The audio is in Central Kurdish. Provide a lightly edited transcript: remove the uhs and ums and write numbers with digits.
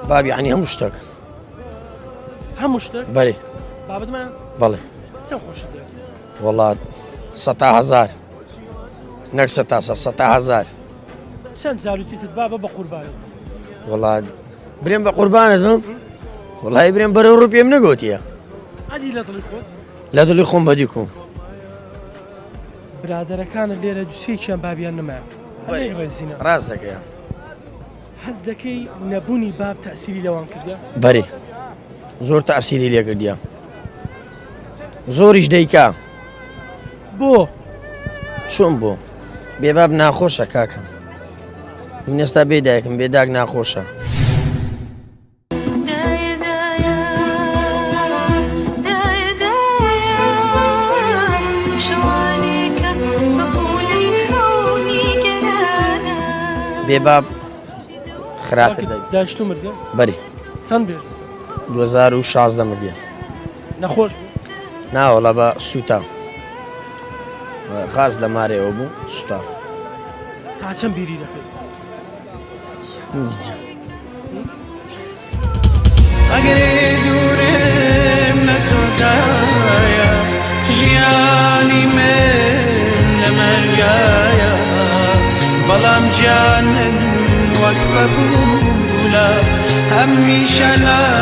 باب یعنی هەموو شتێک. هەموو شتێک؟ بەێ. بابت ما؟ بەڵێ. چەند خۆشت دەوێت؟ وەڵا سەتا هەزار نەک سەتا سە سەتا هەزار. چەند جار وتیتت بابە بە قوربانت بم؟ وەڵا برێم بە قوربانت بم؟ وەڵی برێم بەرەو ڕوو پێم نەگوتیە. ئەدی لە دڵی خۆت؟ لە دڵی خۆم بەدی کوم. برادەرەکانت لێرە دوسێکیان بابیان نەمایە. هەرێک ڕێزینە. ڕاست دەکەی. هەست دەکەی نەبوونی باب تەئسیری لەوان کردیە؟ بەرێ زۆر تەئسیری لێ کردیە زۆریش دەیکا. بۆ؟ چۆن بۆ؟ بێ باب ناخۆشە کاکە من ئێستا بێ دایکم بێ داک ناخۆشە. بێ باب خراپتر دەبی. دایک تۆ مردیە؟ بەری. چەند بێژ؟ 2016 مردیە. نەخۆش بوو؟ ناوەڵا بە سووتا. خاس لە مارێەوە بوو سوتا. تا چەند بیری دەکەی؟ ئەگەرێ دوورم لە تۆدایە ژیانی من لە مەرگایە بەڵام گیانم وەک بەبوولە هەمیشە لە.